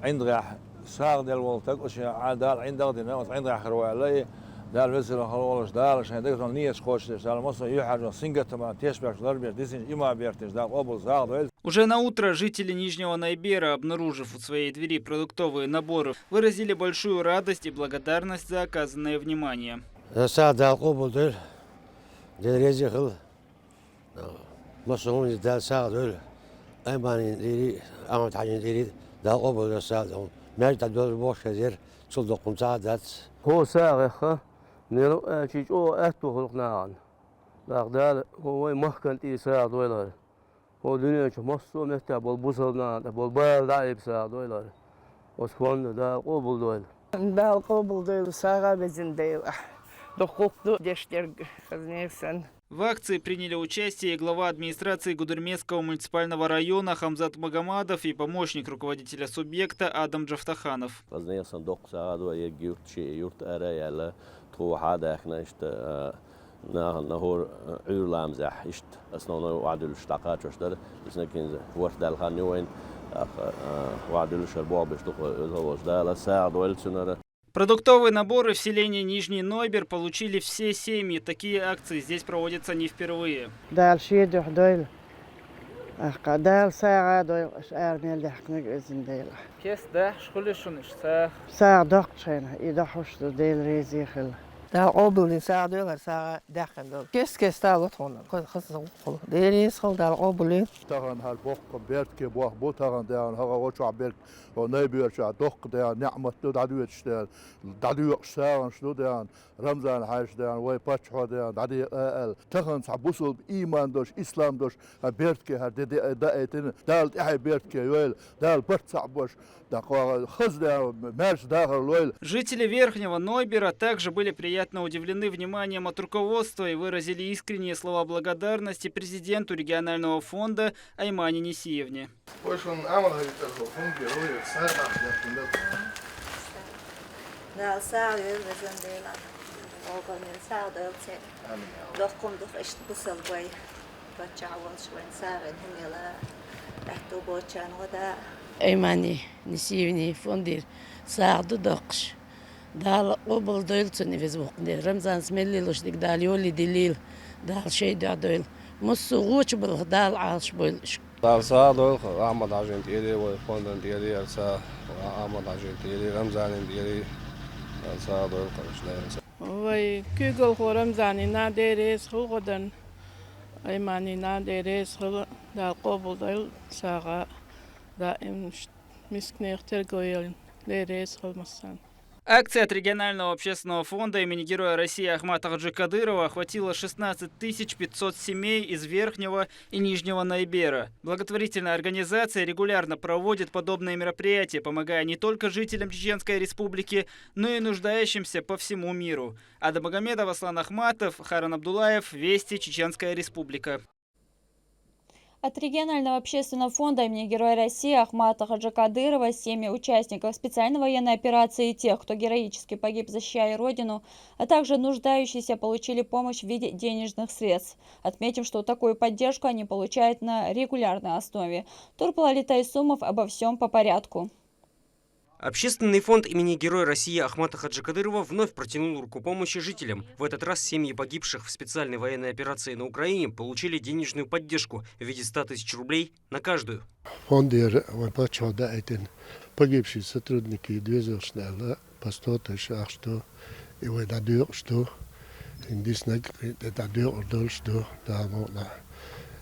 индгах сагӏа дел вол так, уш а Дала индгах дина, ос индгах хар вала, Дала весила хар волаш, Дала шайн дагтон ниеш хош, Дала мосо юхажо сингатма, тешбаш ларбеш, дисин има бертиш, Дала къобул сагӏа дойл. Уже на утро жители Нижнего Найбера, обнаружив у своей двери продуктовые наборы, выразили большую радость и благодарность за оказанное внимание. Сагӏа Дала къобул дойл, Дела реза хил. Масса хӏуна Дала сагӏа дойл. Айманин дири, Ахмад-Хьажин дири, Дала къобул дойл сагӏа. Маьждиг дӏадола бохуш хезира, цул доккхун ца а дац. Хьо сагӏа хьеха, неру а чи чӏо аьтту хилха нагӏан. Дала, хьо вай махкан тӏе сагӏа дойлар. Хьо дуьнен чу массо а меттехь болу бусалба нахана тӏе болу бала дӏа а эпсагӏа дойлар. Оцу фонда Дала къобул дойла. Дала къобул дойла, сагӏа безина Дела. Доккхух ду деш дерг хазне санна. В акции приняли участие и глава администрации Гудермесского муниципального района Хамзат Магомадов и помощник руководителя субъекта Адам Джафтаханов. Хазне санна доккха сагӏа ду, эггара юрт ши юрт ара а яьлла, тхо хьа а даьхкина, иштта, а, Нахана нахур, э, Ӏуьйра ламазехь иштта основной охьадуьллуш дӀакхачош дара. Иза наггинза ворхӀ даьлла хан ю вайн, тӀаккха, э, охьадуьллуш хӀара болх беш ду-кх вай, веза волчу Дала сагӀа дойла цунара. Продуктовые наборы в селении Нижний Нойбер получили все семьи. Такие акции здесь проводятся не впервые. Дала шен дуьхьа дойла. Ахка, Дала сагӀа дойла, аша ара мел даьхкинарг везина Дела. Кеста даьхкаш хуьлу шуна иштта сагӀа? СагӀа доккхучу хенахь, и дохьуш ду, Дела реза хила. Дала къобалдина сагӀа дойла, хӀара сагӀа даьхкина долу. Кест-кеста ло тхуна, кхо-, хаза гӀуллакх хуьлу. Дела реза хила, Дала къобалдина. Тахана хӀара боккха беркате бохь бу, тахана даьхна хӀокху гӀо чохь берг, хӀо Нойбер чохь доккха даьхна неӀмат ду, дӀадоьдуш даьхна, дӀадоькъуш сагӀанаш ду даьхна. Рамзан хьаьжас даьхна, вай паччахьо даьхна, дӀадекъа аьлла. Тахана цхьа бусулба, ийман долуш, ислам долуш, хӀара беркате хӀара де, де, даийтина. Дала тӀаьхье беркате йойла, Дала барт цхьаъ беш, дакъа хаза даьхна, маьрша дахар лойла. Жители Верхнего Нойбера также были приятно удивлены вниманием от руководства и выразили искренние слова благодарности президенту регионального фонда Аймане Несиевне. Вай шуна Амал-Хьаьжин цӀарах фонд бен, вай сагӀа дахьа деш хӀума дац. Дала сагӀа йойла везан Дела. Огалнийн сагӀа дойла церан. Амин. Доккхум дух иштта бусалба вай. Паччахь волуш вайн сагӀина хӀума яла. Аьтту боцчарна гӀо да. Аймане Несиевне фондера сагӀа ду доккхуш. Дала къобал дойла цунна веза воккхун дела. Рамзанца мел лелош дерг Дала йолий дилийла, Дала шайн дуьхьа дойла. Массо а гӀочу балхах Дала Ӏалаш бойла уьш. Дала сагӀа дойла-кх Ахьмад-Хьаьжин тӀера, вай фондан тӀера, Дала сагӀа, Ахьмад-Хьаьжин тӀера, Рамзанан тӀера, Дала сагӀа дойла-кх уьш, Дала сагӀа. Вай куьйгалхо Рамзанна Дела реза хила гӀо дан, Айманна Дела реза хила, Дала къобал дойла сагӀа даим мисканех тергалъян, Дела реза хила массарна. Акция от регионального общественного фонда имени Героя России Ахмата Хаджи Кадырова охватила шестнадцать тысяч пятьсот семей из Верхнего и Нижнего Найбера. Благотворительная организация регулярно проводит подобные мероприятия, помогая не только жителям Чеченской Республики, но и нуждающимся по всему миру. Ада Магомедова, Аслан Ахматов, Харан Абдулаев, Вести, Чеченская Республика. От регионального общественного фонда имени Героя России Ахмата Хаджи Кадырова семьи участников специальной военной операции и тех, кто героически погиб, защищая Родину, а также нуждающиеся, получили помощь в виде денежных средств. Отметим, что такую поддержку они получают на регулярной основе. Турпал Алитай Сумов, обо всем по порядку. Общественный фонд имени Героя России Ахмата Хаджи Кадырова вновь протянул руку помощи жителям. В этот раз семьи погибших в специальной военной операции на Украине получили денежную поддержку в виде ста тысяч рублей на каждую. Фондера вайн паччахьо даийтина погибшие сотрудники две тысячи аьлла, по сто тысяч ахча ду, и вай дӀадоькъуш ду, хӀинца диснарг тӀе дӀадоькъур долуш ду, Дала мукъ лахь.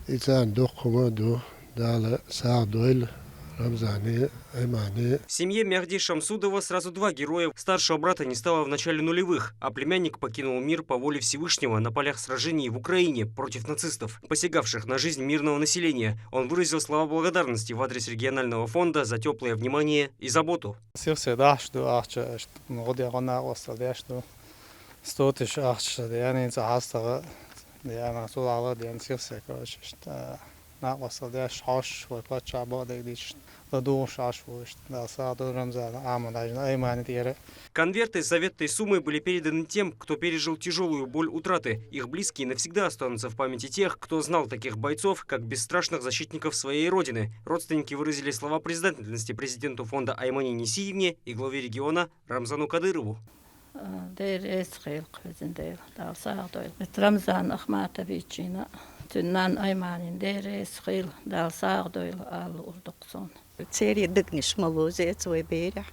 И царна доккха хӀума ду, Дала сагӀа дойла Рамзане, Аймане. В семье Мехди Шамсудова сразу два героя. Старшего брата не стало в начале нулевых, а племянник покинул мир по воле Всевышнего на полях сражений в Украине против нацистов, посягавших на жизнь мирного населения. Он выразил слова благодарности в адрес регионального фонда за тёплое внимание и заботу. Сих-сих дахьаш ду ахча, иштта, гӀо де гӀо накъостал деш ду. Сто тысяч ахча деана, цхьа хьастагӀа деана, цул гӀала деана, сих-сих, короче, иштта. Накъостал деш хьош вай паччахь бакъдерг дича, ладугӀуш Ӏаш ву иштта. Дала сагӀа дойла Рамзана Ахьмадовича, Аймани тӀера. Конверты с заветной суммой были переданы тем, кто пережил тяжелую боль утраты. Их близкие навсегда останутся в памяти тех, кто знал таких бойцов как бесстрашных защитников своей родины. Родственники выразили слова признательности президенту фонда Аймани Несиевне и главе региона Рамзану Кадырову. Дера реза хилла кхузина, Дела, Дала сагӀа дойла. Ит Рамзан Ахматовичина, цуьнан нанна Айманина Дера реза хилла, Дала сагӀа дойла ала луур ду-кх суна. Церан дегнаш ма лозац вай берех.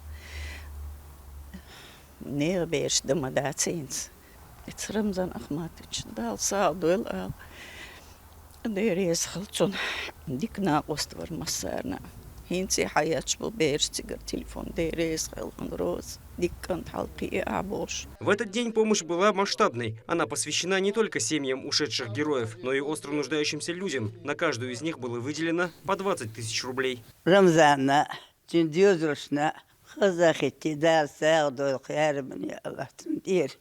Нехан бераш дан ма дац хӀинца. Ит Рамзан Ахматовича Дала сагӀа дойла ала. Дера реза хилла цунна. Дика накъост вара массарна. ХӀинца а хьаетташ бу бераш цигара телефон. Дера реза хилла, Роза. Дика кӀант хьалкхиъ ахь бохуш. В этот день помощь была масштабной. Она посвящена не только семьям ушедших героев, но и остро нуждающимся людям. На каждую из них было выделено по двадцать тысяч рублей. Рамзанна, цуьнан доьзалшна хаза хӀиттий, Дала сагӀа дойла, кхераме Аллах цунна тӀера.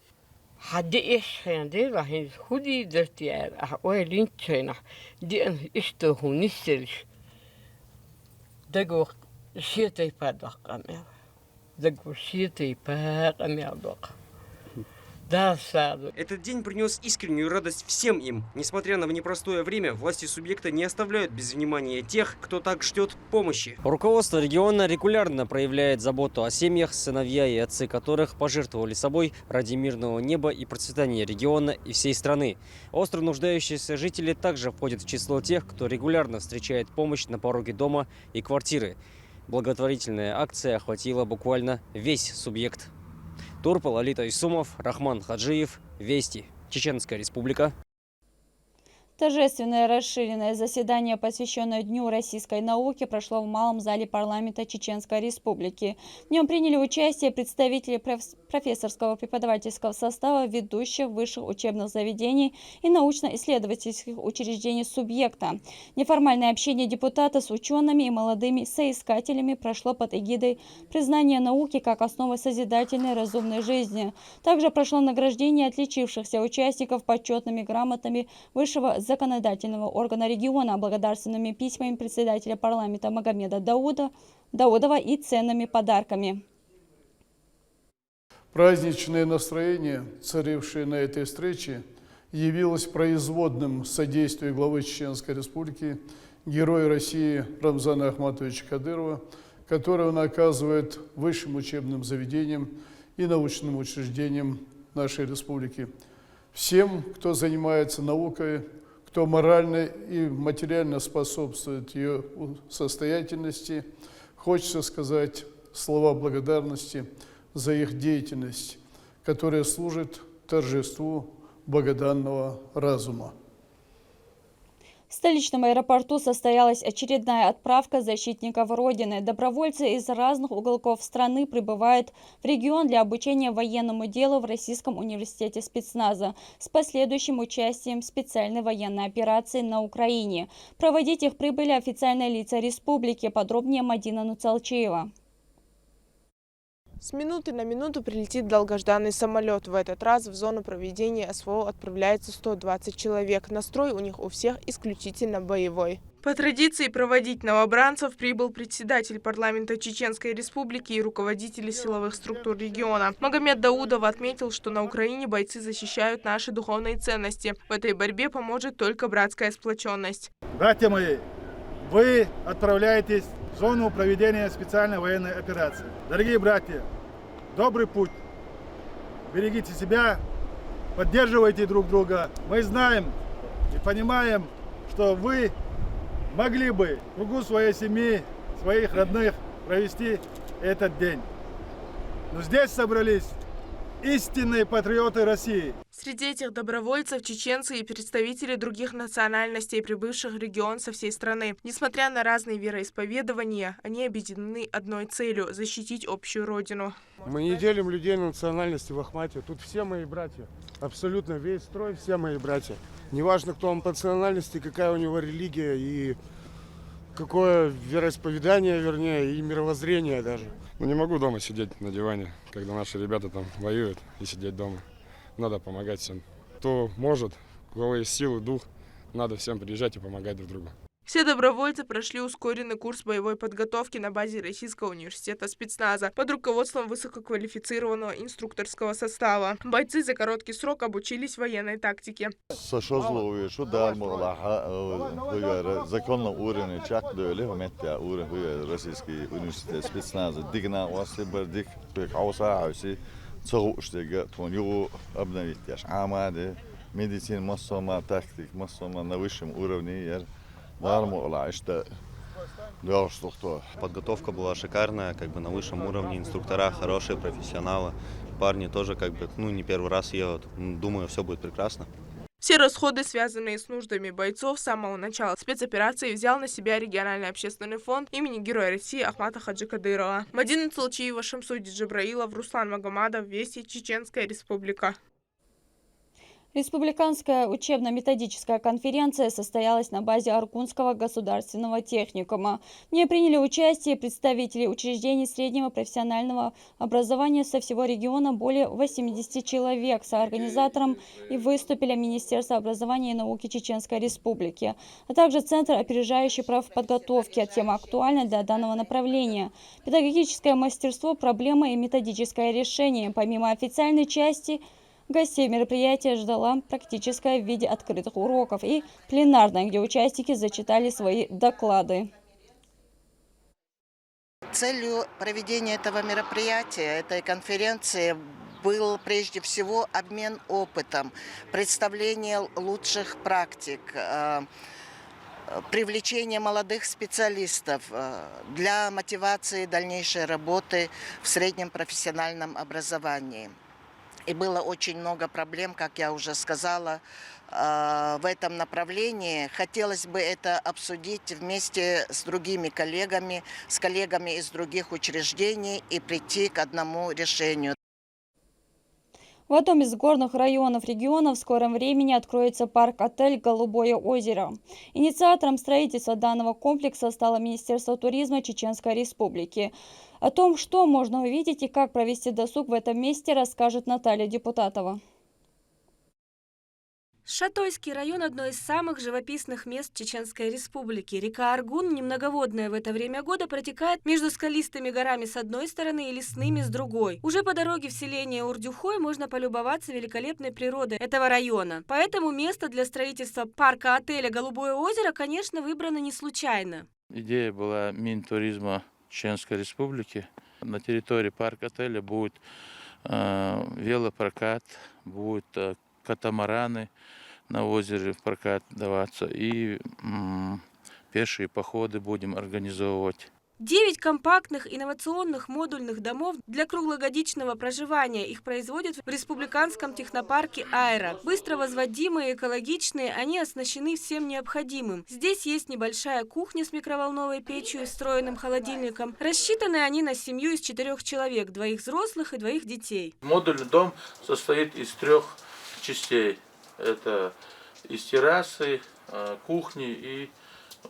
Хьан диъ иш хьен дела, хӀинца хӀун дийр дара те аьлла, ахьа ойла йинчу хенахь, диъна иштта хӀун нисделча, дагавахка шен тайпа доккха къамел. Дагавахка шен тайпа къамел доккха. Дала сагӀа дойла. Этот день принёс искреннюю радость всем им. Несмотря на непростое время, власти субъекта не оставляют без внимания тех, кто так ждёт помощи. Руководство региона регулярно проявляет заботу о семьях, сыновья и отцы которых пожертвовали собой ради мирного неба и процветания региона и всей страны. Остро нуждающиеся жители также входят в число тех, кто регулярно встречает помощь на пороге дома и квартиры. Благотворительная акция охватила буквально весь субъект. Турпал, Алита Исумов, Рахман Хаджиев, Вести, Чеченская Республика. Торжественное расширенное заседание, посвящённое Дню российской науки, прошло в Малом зале парламента Чеченской Республики. В нём приняли участие представители проф-, профессорского преподавательского состава ведущих высших учебных заведений и научно-исследовательских учреждений субъекта. Неформальное общение депутата с учёными и молодыми соискателями прошло под эгидой признания науки как основы созидательной разумной жизни. Также прошло награждение отличившихся участников почётными грамотами высшего законодательного органа региона, благодарственными письмами председателя парламента Магомеда Дауда, Даудова и ценными подарками. Праздничное настроение, царившее на этой встрече, явилось производным содействия главы Чеченской Республики, Героя России Рамзана Ахматовича Кадырова, которое он оказывает высшим учебным заведениям и научным учреждениям нашей республики. Всем, кто занимается наукой, кто морально и материально способствует её у-, состоятельности, хочется сказать слова благодарности за их деятельность, которая служит торжеству богоданного разума. В столичном аэропорту состоялась очередная отправка защитников Родины. Добровольцы из разных уголков страны прибывают в регион для обучения военному делу в Российском университете спецназа с последующим участием в специальной военной операции на Украине. Проводить их прибыли официальные лица республики. Подробнее Мадина Нуцалчиева. С минуты на минуту прилетит долгожданный самолёт, в этот раз в зону проведения СВО отправляется сто двадцать человек. Настрой у них у всех исключительно боевой. По традиции проводить новобранцев прибыл председатель парламента Чеченской Республики и руководители силовых структур региона. Магомед Даудов отметил, что на Украине бойцы защищают наши духовные ценности. В этой борьбе поможет только братская сплочённость. Братья мои, вы отправляетесь в зону проведения специальной военной операции. Дорогие братья, добрый путь. Берегите себя, поддерживайте друг друга. Мы знаем и понимаем, что вы могли бы в кругу своей семьи, своих родных провести этот день. Но здесь собрались истинные патриоты России. Среди этих добровольцев чеченцы и представители других национальностей, прибывших в регион со всей страны. Несмотря на разные вероисповедования, они объединены одной целью — защитить общую родину. Мы не делим людей на национальности в Ахмате. Тут все мои братья. Абсолютно весь строй — все мои братья. Неважно, кто он по национальности, какая у него религия и какое вероисповедание, вернее, и мировоззрение даже. Ну, не могу дома сидеть на диване, когда наши ребята там воюют, и сидеть дома. Надо помогать всем. Кто может, у кого есть силы, дух, надо всем приезжать и помогать друг другу. Все добровольцы прошли ускоренный курс боевой подготовки на базе Российского университета спецназа под руководством высококвалифицированного инструкторского состава. Бойцы за короткий срок обучились военной тактике. Со шозло ве шу дар могла ха, э, хуяра законно уровень чак дёли, метя уровень хуяра российский университет спецназа. Дигна васли бардик, пек ауса ауси, цогу уштега, тон югу обновить яш. Амаде, медицин массома, тактик массома на высшем уровне яр. Дар могла ишта дёрстухто. Подготовка была шикарная, как бы на высшем уровне, инструктора хорошие, профессионалы. Парни тоже как бы, ну, не первый раз едут. М, думаю, все будет прекрасно. Все расходы, связанные с нуждами бойцов, с самого начала спецоперации взял на себя региональный общественный фонд имени Героя России Ахмата Хаджи Кадырова. Мадина Цолчиева, Шамсудин Джабраилов, Руслан Магомадов, Вести, Чеченская Республика. Республиканская учебно-методическая конференция состоялась на базе Аргунского государственного техникума. В ней приняли участие представители учреждений среднего профессионального образования со всего региона, более восьмидесяти человек. Соорганизатором и выступили Министерство образования и науки Чеченской Республики, а также Центр опережающей профподготовки. Тема актуальна для данного направления. Педагогическое мастерство, проблемы и методическое решение. Помимо официальной части, гостей мероприятия ждала практическая в виде открытых уроков и пленарная, где участники зачитали свои доклады. Целью проведения этого мероприятия, этой конференции, был прежде всего обмен опытом, представление лучших практик, э, привлечение молодых специалистов, э, для мотивации дальнейшей работы в среднем профессиональном образовании. И было очень много проблем, как я уже сказала, э, в этом направлении. Хотелось бы это обсудить вместе с другими коллегами, с коллегами из других учреждений и прийти к одному решению. В одном из горных районов региона в скором времени откроется парк-отель «Голубое озеро». Инициатором строительства данного комплекса стало Министерство туризма Чеченской Республики. О том, что можно увидеть и как провести досуг в этом месте, расскажет Наталья Депутатова. Шатойский район – одно из самых живописных мест Чеченской Республики. Река Аргун, немноговодная в это время года, протекает между скалистыми горами с одной стороны и лесными с другой. Уже по дороге в селение Урдюхой можно полюбоваться великолепной природой этого района. Поэтому место для строительства парка-отеля «Голубое озеро», конечно, выбрано не случайно. Идея была Минтуризма Чеченской Республики. На территории парк-отеля будет э, велопрокат, будет э, катамараны на озере в прокат даваться и м, пешие походы будем организовывать. Девять компактных инновационных модульных домов для круглогодичного проживания. Их производят в республиканском технопарке «Аэро». Быстро возводимые, экологичные, они оснащены всем необходимым. Здесь есть небольшая кухня с микроволновой печью и встроенным холодильником. Рассчитаны они на семью из четырех человек, двоих взрослых и двоих детей. Модульный дом состоит из трех частей. Это из террасы, э, кухни и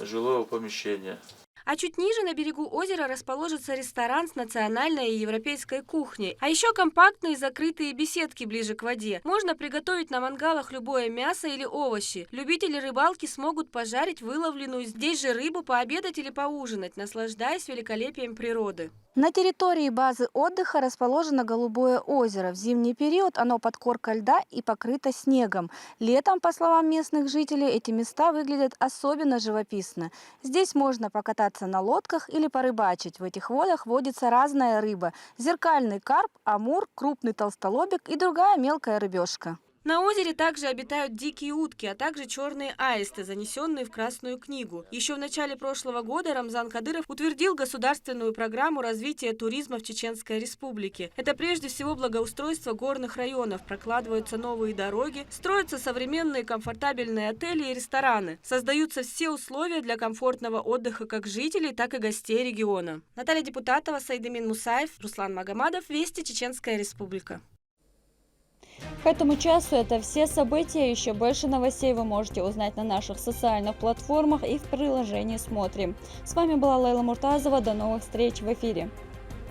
жилого помещения. А чуть ниже на берегу озера расположится ресторан с национальной и европейской кухней. А еще компактные закрытые беседки ближе к воде. Можно приготовить на мангалах любое мясо или овощи. Любители рыбалки смогут пожарить выловленную здесь же рыбу, пообедать или поужинать, наслаждаясь великолепием природы. На территории базы отдыха расположено Голубое озеро. В зимний период оно под коркой льда и покрыто снегом. Летом, по словам местных жителей, эти места выглядят особенно живописно. Здесь можно покататься на лодках или порыбачить. В этих водах водится разная рыба: зеркальный карп, амур, крупный толстолобик и другая мелкая рыбешка. На озере также обитают дикие утки, а также черные аисты, занесенные в Красную книгу. Еще в начале прошлого года Рамзан Кадыров утвердил государственную программу развития туризма в Чеченской Республике. Это прежде всего благоустройство горных районов, прокладываются новые дороги, строятся современные комфортабельные отели и рестораны, создаются все условия для комфортного отдыха как жителей, так и гостей региона. Наталья Депутатова, Сайдемин Мусаев, Руслан Магомадов, Вести, Чеченская Республика. К этому часу это все события. Еще больше новостей вы можете узнать на наших социальных платформах и в приложении «Смотрим». С вами была Лейла Муртазова. До новых встреч в эфире.